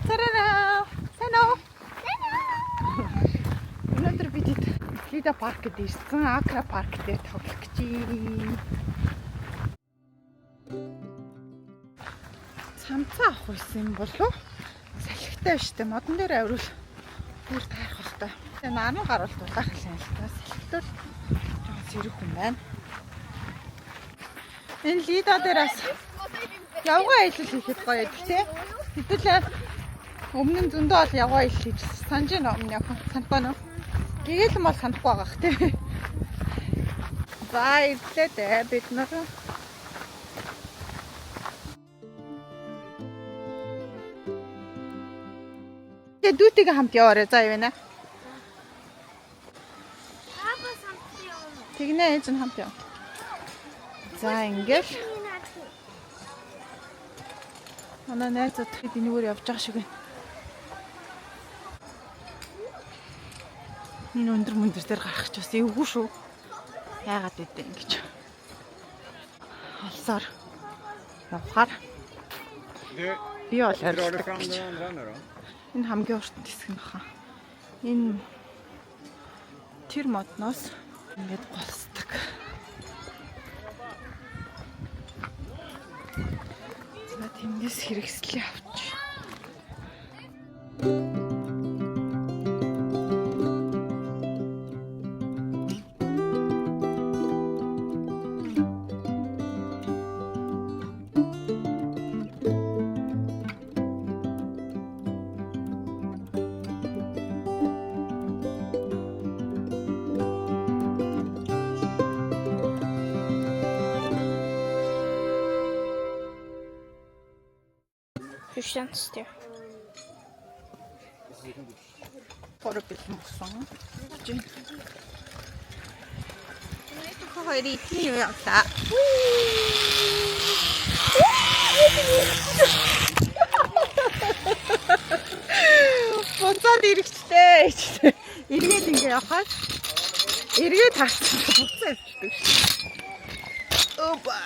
Тарара! Сайн уу? Өнөөдөр бид Лида паркд ирсэн. Акра парк дээр тоглох гэж байна. Цамцаа авах байсан юм болов? Салхитай биш үү? Модон дээр авирвал бүр таарах бах та. Тэгээ наран гарвал дулаах юм л та. Салхитай л жоохон сэрэх юм байна. Энэ Лида дээр бас явган аялал хийхэд гоё байдаг тий. Хэдүүлээ өмнө нь зөндөө бол явган аялал хийж санаж байна өмнө явах санахгүй нөө. Гээл юм бол санахгүй байгаа х тий. За ирлээ дээ бид нар. Тэгээ дүүтэйгээ хамт яваарэ за юу вэ? Папа хамт явна. Тэгнэ ээж нь хамт яв. За ингээл манай найзууд хэд энэгээр явж байгаа шиг байна. Энэ өндөр мөндөр дээр гарах ч бас эвгүй шүү. Яагаад вэ ингэж. Олсоор явхаар Du, би бол drar du арилдаг fram гэж. den andra nu då? Энэ хамгийн урт хэсэг нь баха. Энэ тэр модноос ингээд голсдог. За тэндээс хэрэгслээ авч. Hur känns det? Гурав бэлэн болсон. Энэ хоёрын ихний юу явлаа. Буцаад иргэжтэй. Эргээд ингээ явхаар эргээд харсан буцаа явчихдаг шүү. Опа.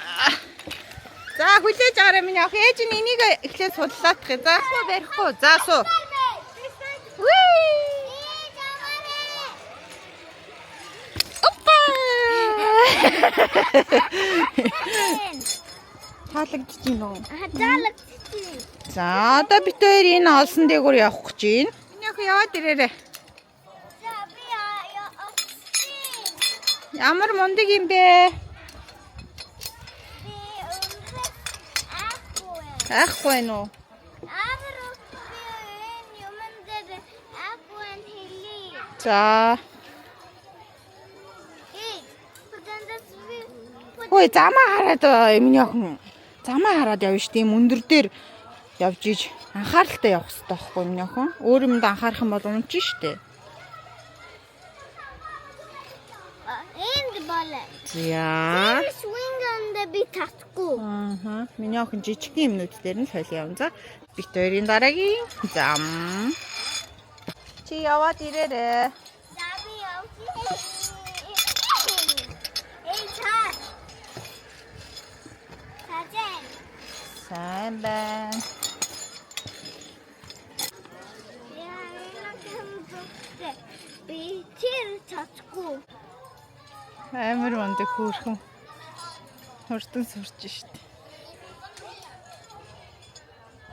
За хүлээж аваарай миний ах. Ээж нь энийг эхлээд судлаадах юм. За хөө барихгүй. За суу. Wee! Опа! Таалагдчих юм уу? За одоо бид хоёр энэ олсон дээгүүр явах гэж байна. Миний охин яваад ирээрэй. Ямар мундаг юм бэ? Айхгүй байна уу? За. Хөөе замаа хараад миний охин замаа хараад явна шүү дээ. Ийм өндөр дээр явж иж анхааралтай явах хэрэгтэй байхгүй миний охин. Өөр юмд анхаарах юм бол унчих шүү дээ. Энд болоо. За. Swing-анд би татахгүй. Аа. Миний охин жижигхэн юмнууд дээр нь л хойл явна. За. Бид хоёрын дараагийн зам. Чи яваад ирээрээ. За би явчих. Эй та. Тажэн. Сайн байна. Би тэр татахгүй. Амар мундаг хөөрхөн. Хурдан сурч штт.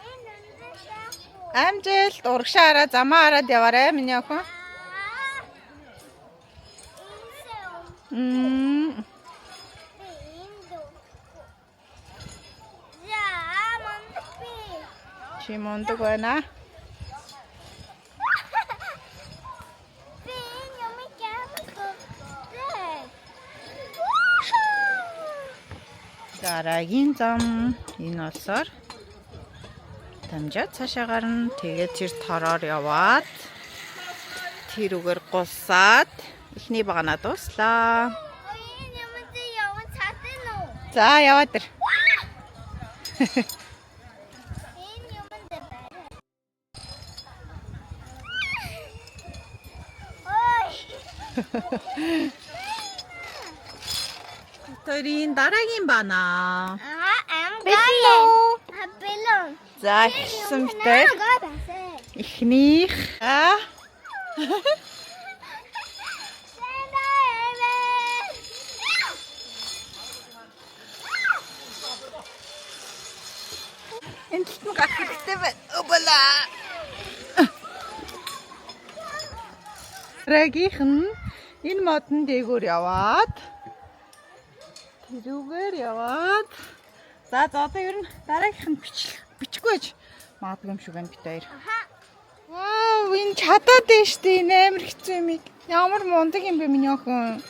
Энэ өндөр шахуу. Амжилт урагшаа хараа замаа хараад яваарай миний охин. Мм. За мундаг би. Чи мундаг байна. Би энэ юм ямар Дараагийн зам энэ болсоор дамжаад цаашаа гарна. Тэгээд тэр тороор яваад тэр үгээр гулсаад эхний баганаа дууслаа. Энэ юм чи яван чадна уу? За яваад ир. Энэ юм дээр байна. Ой. Хоёрын дараагийн банаа. Аа, Бэлэн үү? Бэлэн. За эхэлсэн битээ. Эхнийх. Аа. Энэ талд нь гарах хэрэгтэй байна. Обала. Дараагийнх нь энэ модон дээгүүр яваад тэрүүгээр яваад за за одоо ер нь дараагийнх нь бичлэх бичихгүй байж магадгүй юм шиг байна бид хоёр. Вау, энэ чадаад байна шүү дээ. Энэ амар хэцүү юм. Ямар мундаг юм бэ миний охин.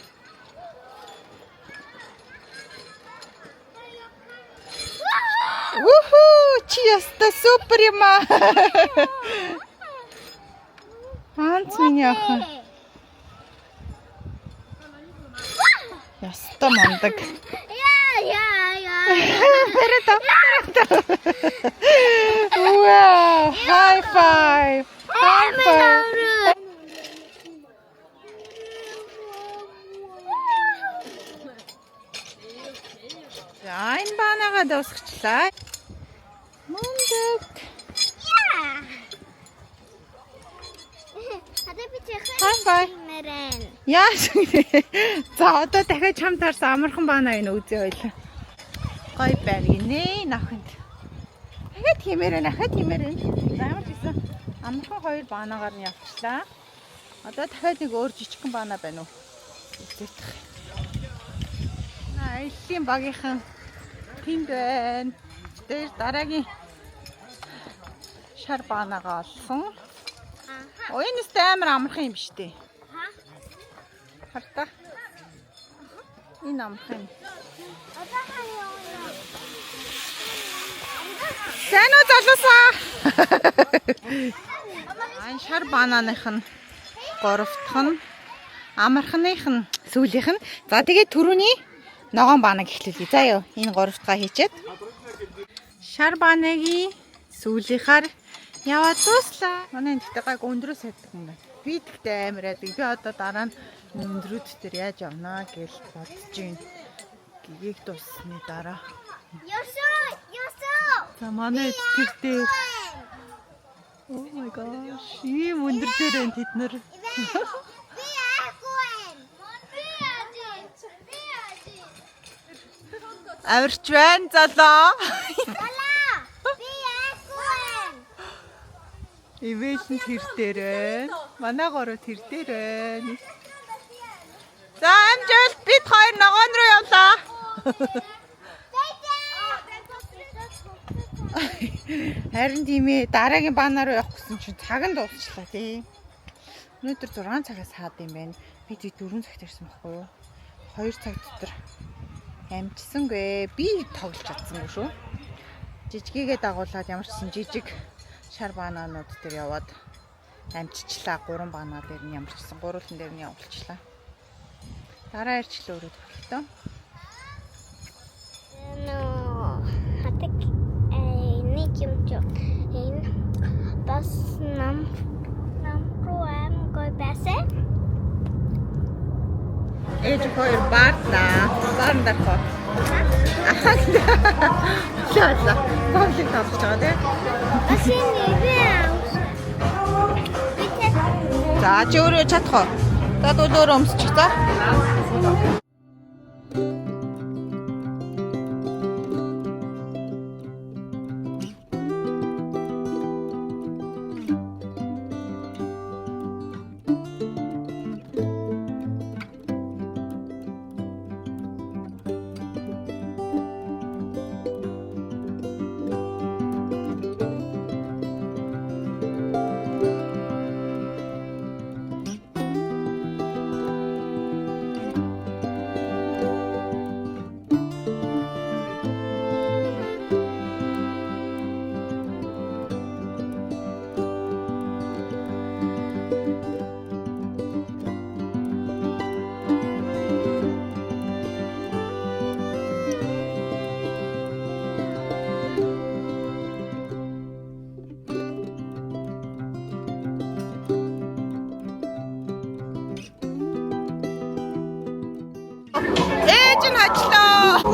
Уху, чи яста супер юм аа. Ганц миний охин. Яста мундаг. Яа яа яа. Барай та. Wow, high five. High five. За энэ баанагаа дуусгачлаа. Мундаг. Яа. Одоо би High five. чихэр. Яаж вэ? За одоо дахиад чам таарсан амархан баана энэ үзье ойлаа. Гой байр гинэ нохинд. Дахиад тиймээр байна, дахиад тиймээр байна. За ямар ч гэсэн амархан хоёр баанагаар нь явчлаа. Одоо дахиад нэг өөр жижигхэн баана байна уу? Үзэх. Аяллаа багийнхан тэнд байна. Тэр дараагийн шар баанагаа олсон. Аха. Оо энэ өстэй амар амархан юм биш үү? Ха. Хар та. Энэ амархан юм. Одоо хаа явна? Сайн уу залуусаа? Ан шар банааных нь гурав дахь нь амарханых нь сүүлийнх нь. За тэгээд түрүүний ногоон баанаг эхлүүлье. За юу энэ гурав дахьаа хийчихэд. Шар баанагийн сүүлийнхаар яваад дууслаа. Манай энэ гэхдээ гайг өндрөөс хайдаг юм байна. Би тэгтээ амар айдаг. Би одоо дараа нь өндрүүд дээр яаж явнаа гэж бодож байна. Гэгээг дууссаны дараа. Ёсоо, ёсоо. За манай тэр дээр Oh my gosh. Ийм өндөр дээр байна тэд нар. Би яахгүй. Би яаж? Би яаж? Авирч байна залаа. Балаа. Би яахгүй. Ивэл нь тэр дээр байна. Манай гурав тэр дээр байна. За амжилт бид хоёр ногоон руу явлаа. Харин тийм ээ дараагийн баанаа руу явах гэсэн чинь цаг нь дуусчлаа тий. Өнөөдөр 6 цагаас хаад юм байна. Би тий 4 цагт ирсэн байхгүй юу? 2 цаг дотор амжсангүй. Би тоглож чадсангүй шүү. Жижигээ дагуулад ямар ч сан жижиг шар баанаанууд дээр яваад амжичлаа. 3 баанаа дээр нь ямар ч сан гурван дээр нь явуулчлаа. Дараа ирчлээ өөрөө тоглолтоо. Нөө хатаг нэг юм ч энэ бас нам нам руу аим гой байсан. Ээж хоёр баарлаа. Баарн дарах уу? Аа. Лаа. Баарлыг тоглож байгаа тий. Бас энэ ивэ. Би тэ За чи өөрөө чадах уу? За тэгвэл өөрөө өмсчих за.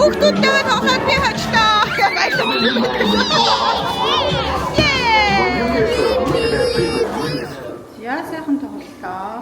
Хүүхдүүдтэйгээ тоглоод би хожлоо. Баярлалаа. Яа, сайхан тоглолоо.